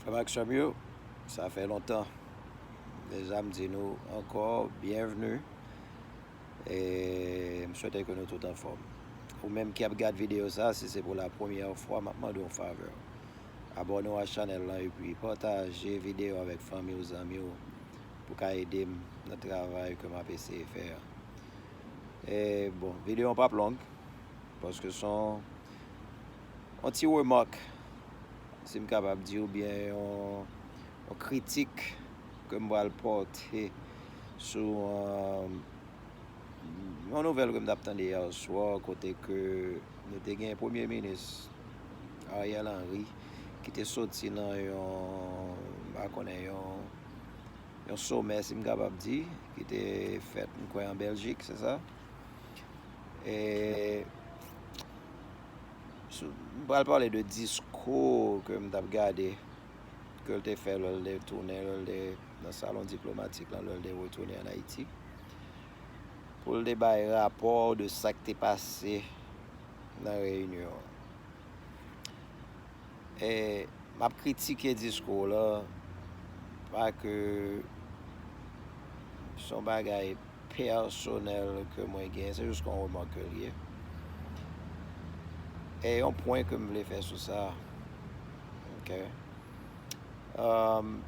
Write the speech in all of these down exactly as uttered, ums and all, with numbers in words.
Frè m ak sè m yo, sa fè lontan. Deja m di nou ankò, byenvni. E m swete ke nou tout anfòm. Ou menm ki ap gad videyo sa, si se pou la premyè fwa, m ap mande w yon favè. Abòne w a chanèl lan epi pataje videyo avèk fanmi w, zanmi w, pou ka ede m nan travay ke m ap eseye fè a. E bon, videyo an p ap long, paske se yon, yon ti remak, si m kapab di, oubyen yon, yon kritik ke m pral pòte sou, euh, yon nouvèl ke m t ap tande yè swa, kote ke nou te gen Premye Minis Ariel Henry ki te soti nan yon, m pa konnen, yon, yon somè, si m kapab di, ki te fèt, m kwè, an Bèljik, se sa? E sou, m pral pale de diskou ke m t ap gade, ke l te fè lè l te tounen, lè l te nan salon diplomatik lan, lè l te retounen ann Ayiti, pou l te bay rapò de sa k te pase nan reyinyon an. E m ap kritike diskou w lan, pa ke se yon bagay pèsonèl ke mwen genyen, se jis yon remak ke l ye. E yon pwen ke m vle fè sou sa. Ok. Um,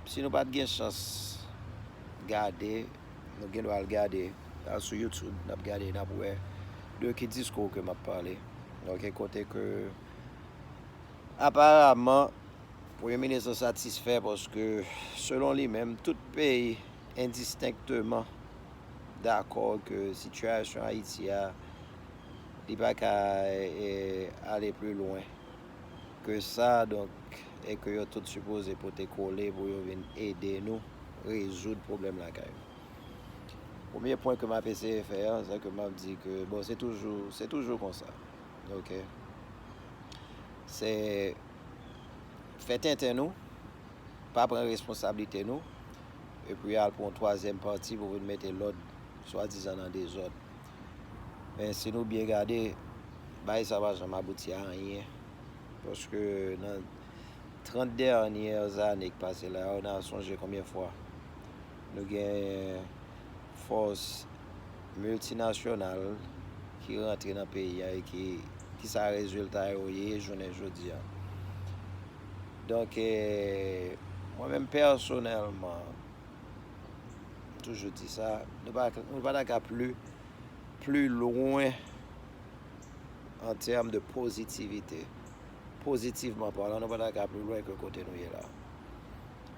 si nou pa t gen chans gade, nou gen dwa al gade, al sou YouTube, n ap gade, n ap wè de ki diskou ke m ap pale. Ok, kote ke, aparaman, Premye Minis lan satisfè paske, selon li menm, tout peyi endistenkteman dakò ke sitiyasyon Ayiti a, li pa ka, e, ale pli lwen ke sa, donk, e ke yo tout sipoze pote kole pou yo vin ede nou rezoud pwoblèm lakay nou. Premye pwen ke m ap eseye fè a, se ke m ap di ke, bon, se toujou, se toujou konsa. Ok? Se fè tenten nou, pa pran responsablite nou, epi al pran yon twazyèm pati pou vin mete lòd, swadizan, nan dezòd. Men si nou byen gade, bagay sa pa janm abouti a anyen. Paske nan trant dènyè ane k pase la yo, n a sonje konbyen fwa nou gen fòs miltinasyonal ki rantre nan peyi a e ki, ki sa rezilta yo ye jounen jodi a. Donk, e, mwen menm pèsonèlman, m toujou di sa, nou pa, nou pa ta ka pli, pli lwen an tèm de pozitivite. Pozitivman palan, nou pa ta ka pli lwen ke kote nou ye la.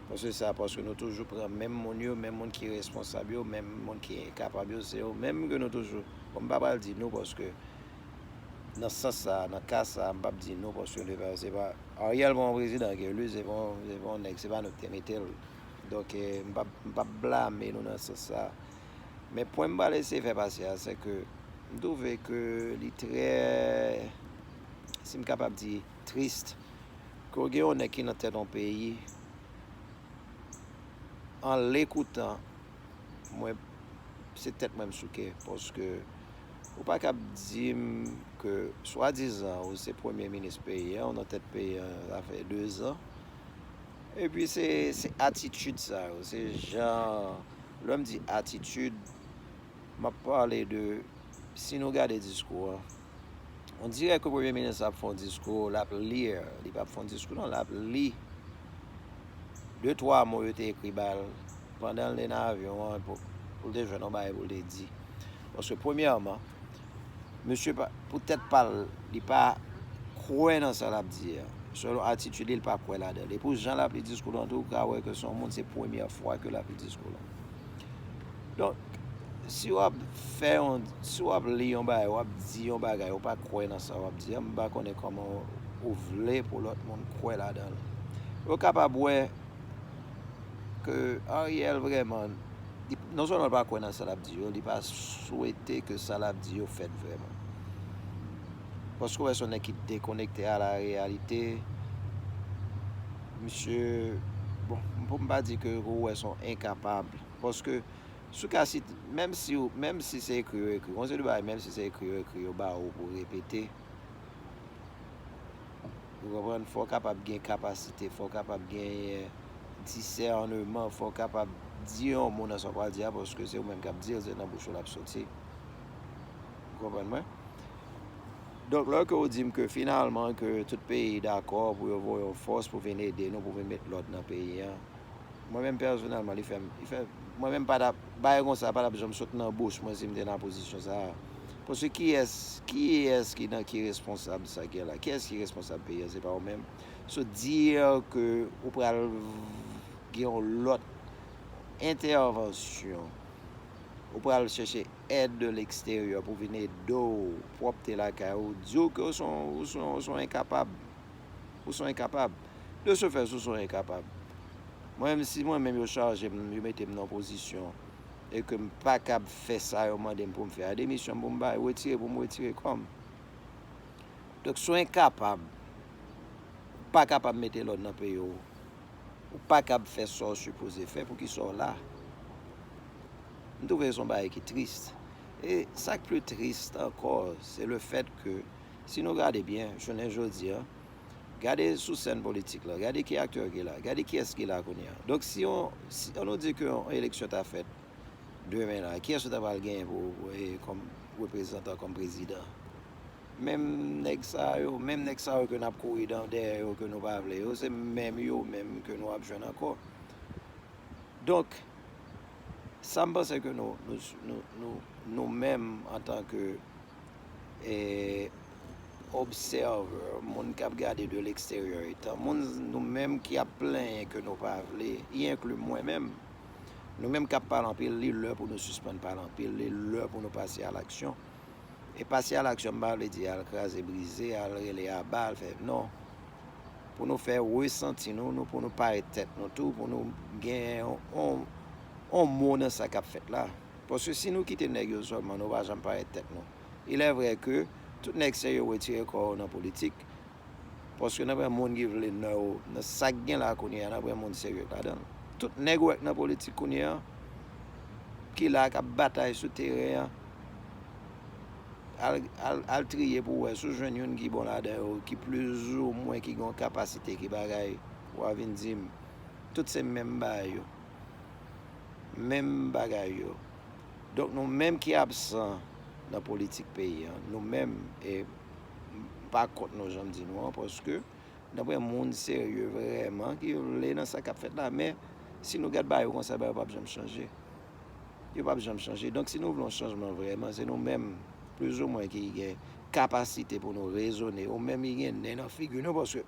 Paske sa, paske nou toujou pran menm moun yo, menm moun ki responsab yo, menm moun ki enkapab yo, se yo menm ke nou toujou, bon, m pa pral di nou, paske nan sans sa, nan ka sa, m p ap di nou, paske se pa, se pa, Ariel pa yon prezidan ke li, se pa, se pa yon nèg, se pa nou ki te mete l. Donk, e, m p ap, m p ap blame nou nan sans sa. Men pwen m pral eseye fè pase a, se ke m twouve ke li trè, si m kapab di, tris, ke w gen yon nèg ki nan tèt yon peyi, an lekoutan, mwen, se tèt mwen m souke, paske ou pa kab di m ke swadizan ou se premye minis peyi a, ou nan tèt peyi a, sa fè dezan, epi se, se atitid sa yo, se jan, lè m di atitid, m ap pale de, si nou gade diskou an, on dirè ke premye minis la ap fè yon diskou, l ap li, li p ap fè yon diskou non, l ap li de twa mo yo te ekri ba l pandan l te nan avyon an pou, pou l te jwenn yon bagay pou l te di. Paske premyèman, misye pa, pou tèt pa l, li pa kwè nan sa l ap di a. Selon atitid li, li pa kwè ladan l. E pou jan l ap li diskou lan tou, ou ka wè ke se yon moun, se premyè fwa ke l ap li diskou lan. Donk, si w ap fè yon, si w ap li yon bagay, w ap di yon bagay, ou pa kwè nan sa w ap di a, m pa konnen kòman ou vle pou lòt moun kwè ladan l. Yo kapab wè ke Ariel vrèman, li, non sèlman li pa kwè nan sa l ap di yo, li pa swete ke sa l ap di yo fèt vrèman. Paske w wè se yon nèg ki dekonekte a la reyalite. Misye, bon, pou m pa di ke ou wè se yon enkapab. Paske si w ka site, menm si, menm si se ekri yo ekri, yon seri de bagay, menm si se ekri yo ekri, yo ba ou pou repete, Ou konprann? Fò w kapab gen kapasite, fò w kapab genyen disèneman, fò w kapab di yon mo nan sa w pral di a, paske se ou menm k ap di l, se nan bouch ou l ap soti. Ou konprann mwen? Donk, lè ke w di m ke finalman ke tout peyi dakò pou yo voye yon fòs pou vin ede nou, pou vin met lòd nan peyi a, mwen menm pèsonèlman, li fè m, li fè, mwen menm pa t ap, bagay konsa pa t ap janm sot nan bouch mwen si m te nan pozisyon sa a. Paske kiyès, kiyès ki nan, ki responsab sa ki la? Kiyès ki responsab peyi a? Se pa ou menm? So, dire ke ou pral gen yon lòt entèvansyon, ou pral chèche èd de leksteryè pou vin ede w pwòpte lakay ou, di w ke ou se yon, ou se yon, ou se yon enkapab. Ou se yon enkapab. De ce fait, ou se yon enkapab. Mwen menm, si mwen menm yo chaje m, yo mete m nan yon pozisyon, e ke m pa kab fè sa yo mande m pou m fè a, demisyon m pou m bay, retire pou m retire kò m. Donk, si w enkapab, ou pa kapab mete lòd nan peyi w, ou pa kab fè sa w sipoze fè, poukisa w la? M twouve se yon bagay ki tris. E sa k pli tris ankò, se le fèt ke, si nou gade byen, jounen jodi a, gade sou sèn politik la, gade ki aktè ki la, gade kiyès ki la kounye a. Donk, si yon, si, ann nou di ke yon eleksyon ta fèt demen la, kiyès ou ta pral genyen pou, e, kòm reprezantan, kòm prezidan? Menm nèg sa yo, menm nèg sa yo ke n ap kouri dan, dèyè yo, ke nou pa vle yo, se menm yo menm ke nou ap jwenn ankò. Donk, sa m panse ke nou, nou, nou, nou, nou menm antanke, e, obsèvè, moun k ap gade de leksteryè, etan moun, nou menm ki ap plenyen ke nou pa vle, y enkli mwen menm, nou menm k ap pale anpil, li lè pou nou sispann pale anpil, li lè pou nou pase a laksyon. E pase a laksyon, m pa vle di al kraze brize, al rele aba, al fè, non. Pou nou fè resanti nou, nou, pou nou parèt tèt nou tou, pou nou gen yon, yon, yon mo nan sa k ap fèt la. Paske si nou kite nèg yo sèlman, nou pa janm parèt tèt nou. Il est vrai que tout nèg serye retire kò yo nan politik, paske n ap pran moun ki vle nan yo, nan sa k gen la kounye a, n ap pran moun serye ladan l. Tout nèg ou wè k nan politik kounye a, ki la k ap batay sou teren an, al, al, al triye pou w wè si w jwenn youn ki bon ladan yo, ki plizoumwen ki gen yon kapasite, ki bagay, w a vin di m, tout se menm bagay yo. Menm bagay yo. Donk, nou menm ki absan nan politik peyi an, nou menm, e m pa kont nou, jan m di nou an, paske n ap pran moun serye vrèman ki vle nan sa k ap fèt la. Men, si nou gad bagay yo konsa, bagay yo p ap janm chanje. Yo p ap janm chanje. Donk, si nou vle yon chanjman vrèman, se nou menm, plizoumwen, ki gen kapasite pou nou rezone, ou menm ki gen nen nan figi nou, paske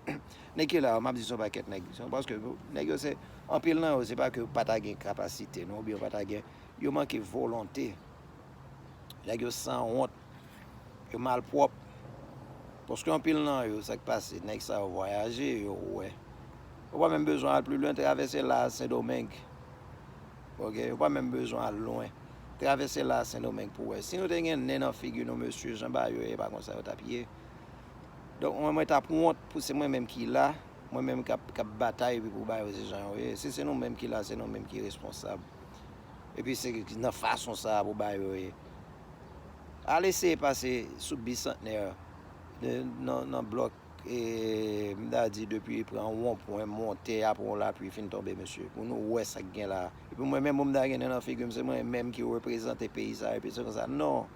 nèg ki la yo, m ap di se yon pakèt nèg. Se paske nèg yo se, anpil nan yo, se pa ke yo pa ta gen kapasite, non, oubyen yo pa ta gen, yo manke volonte. Nèg yo sanwont, yo malpwòp. Paske anpil nan yo, sa k pase, nèg sa yo vwayaje, yo wè. Yo pa menm bezwen al pli lwen, travèse la Sendomeng. Oke, yo pa menm bezwen al lwen. Travèse la Sendomeng pou wè. Si nou te gen nen nan figi nou, mesye, jan bagay yo ye, e pa konsa yo t ap ye. Donk, mwen, mwen t ap wont pou se mwen menm ki la, mwen menm k ap, k ap batay, epi pou bagay yo se jan yo ye. Si se nou menm ki la, se nou menm ki responsab. Epi se nan fason sa a pou bagay yo ye. Al eseye pase sou Bisantnè, nan, nan blòk, e, m ta di depi pran wonpwen, monte, apre yon lapli fin tonbe, mesye, pou nou wè sa k gen la. Epi mwen menm, pou m ta gen nen nan figi m, se mwen menm ki reprezante peyi sa a, epi se konsa. Non.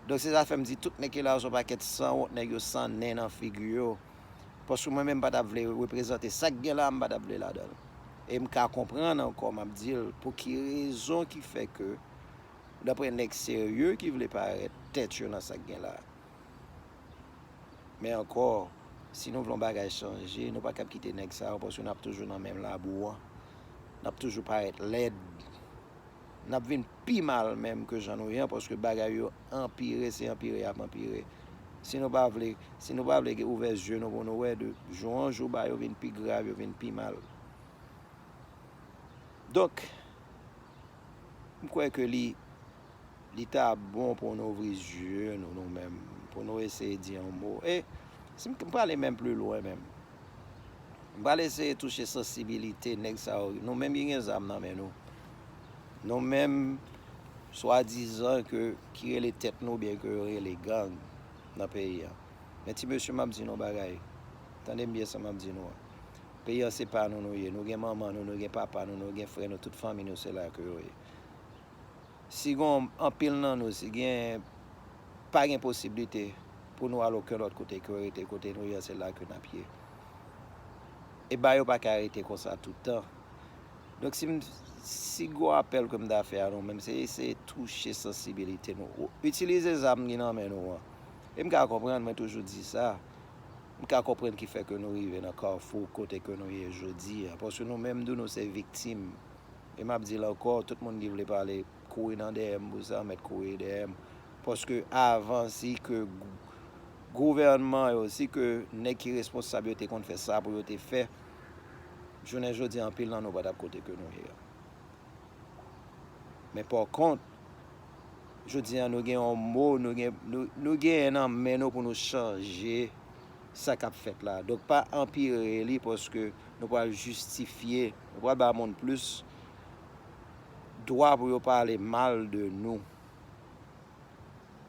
Donk, se sa fè m di, tout nèg ki la yo, se yon pakèt sanwont nèg, yo san nen nan figi yo. Paske mwen menm, m pa t ap vle reprezante sa k gen la, m pa t ap vle ladan l. E m ka konprann ankò, m ap di l, pou ki rezon ki fè ke, daprè nèg serye ki vle parèt, tèt yo nan sa k gen la. Men ankò, si nou vle yon bagay chanje, nou pa kab kite nèg sa yo, paske n ap toujou nan menm labou an. N ap toujou parèt lèd. N ap vin pi mal menm ke jan nou ye an, paske bagay yo anpire, se anpire y ap anpire. Si nou pa vle, si nou pa vle ouvè zye nou pou nou wè, de jou an jou, bagay yo vin pi grav, yo vin pi mal. Donk, m kwè ke li, li ta bon pou nou ouvri zye nou, nou menm, pou nou eseye di yon mo. E si m, m prale menm pli lwen menm. M pral eseye touche sansibilite nèg sa yo. Nou menm ki gen zam nan men nou. Nou menm, swadizan ke, ki rele tèt nou oubyen ke yo rele gang nan peyi a. Men ti mesye, m ap di nou yon bagay. Tande m byen sa m ap di nou an. Peyi an se pa nou nou ye. Nou gen manman nou, nou gen papa nou, nou gen frè nou, tout fanmi nou se la ke yo ye. Si gen anpil nan nou, si gen, pa gen posiblite pou nou al okenn lòt kote ke rete kote nou ye, se la ke n ap ye. E bagay yo pa ka rete konsa tout tan. Donk, si m, si gwo apèl ke m ta fè a nou menm, se eseye touche sansibilite nou. Itilize zam ki nan men nou an. E m ka konprann, mwen toujou di sa. M ka konprann ki fè ke nou rive nan kafou kote ke nou ye jodi a. Paske nou menm tou nou se viktim. E m ap di l ankò, tout moun ki vle pale, kouri nan dèyè m pou sa, mèt kouri dèyè m. Paske avan, si ke gou-, gouvènman yo, si ke nèg ki responsab yo te konn fè sa pou yo te fè, jounen jodi a, anpil nan nou pa t ap kote ke nou ye a. Men pa kont, jodi a, nou gen yon mo, nou gen, nou, nou genyen nan men nou pou nou chanje sa k ap fèt la. Donk, pa anpire li, paske nou pral jistifye, nou pral ba moun plis dwa pou yo pale mal de nou.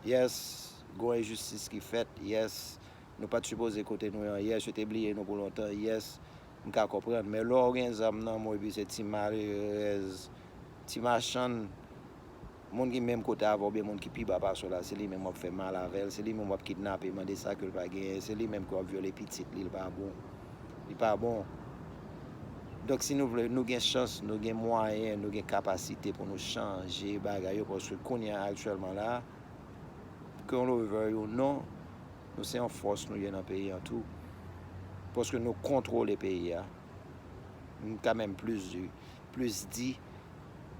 Yes, gen yon enjistis ki fèt, yes, nou pa t sipoze kote nou ye an, yes, yo te bliye nou pou lontan, yes, m ka konprann. Men lè w gen zam nan men w, epi se ti malerèz, ti machann, moun ki menm kote avè w, oubyen moun ki pi ba pase w la, se li menm w ap fè mal avè l, se li menm w ap kidnape, mande sa ke l pa genyen, se li menm ke w ap vyole pitit li, li pa bon. Li pa bon. Donk, si nou vle, nou gen chans, nou gen mwayen, nou gen kapasite pou nou chanje bagay yo, paske kounye a, aktyèlman la, ke nou vle ou non, nou se yon fòs nou ye nan peyi an tou. Paske nou kontwole peyi a. M ka menm plis di, plis di,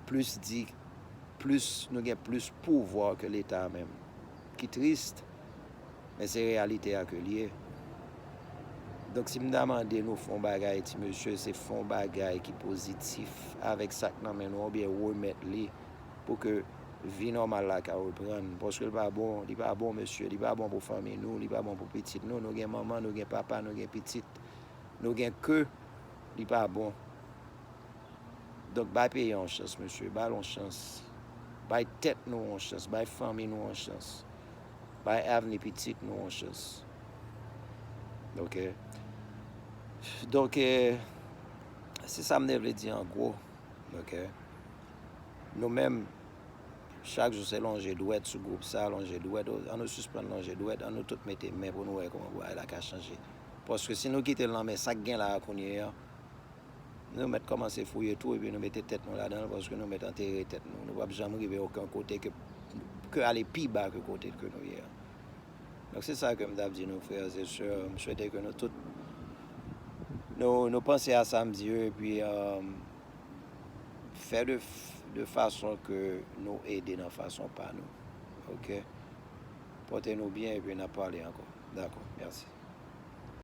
plis di, plis, nou gen plis pouvwa ke Leta a menm. Ki tris, men se reyalite a ke l ye. Donk, si m ta mande nou fè yon bagay, ti mesye, se fè yon bagay ki pozitif avèk sa k nan men nou, oubyen remèt li pou ke vi nòmal la ka reprann. Paske l pa bon, li pa bon, mesye, li pa bon pou fanmi nou, li pa bon pou pitit nou. Nou gen manman, nou gen papa, nou gen pitit, nou gen ke, li pa bon. Donk, bay peyi a yon chans, mesye, bay l yon chans. Bay tèt nou yon chans, bay fanmi nou yon chans. Bay avni pitit nou yon chans. Oke? Donk, eh, se sa m te vle di an gwo. Oke? Nou menm, chak jou se lonje dwèt sou gwoup sa, lonje dwèt, ann nou sispann lonje dwèt, ann nou tout mete men pou nou wè kòman bagay la ka chanje. Paske si nou kite l nan men sa k gen la a kounye a, nou mèt kòmanse fouye twou epi nou mete tèt nou ladan l, paske nou mèt antere tèt nou. Nou p ap janm rive okenn kote ke, ke ale pi ba ke kote ke nou ye a. Donk, se sa ke m t ap di nou, frè e sè. M swete ke nou tout, nou, nou panse a sa m di yo, epi, um, fè de, de fason ke nou ede nan fason pa nou. Oke? Pòte nou byen, epi n ap pale ankò. Dakò, mèsi.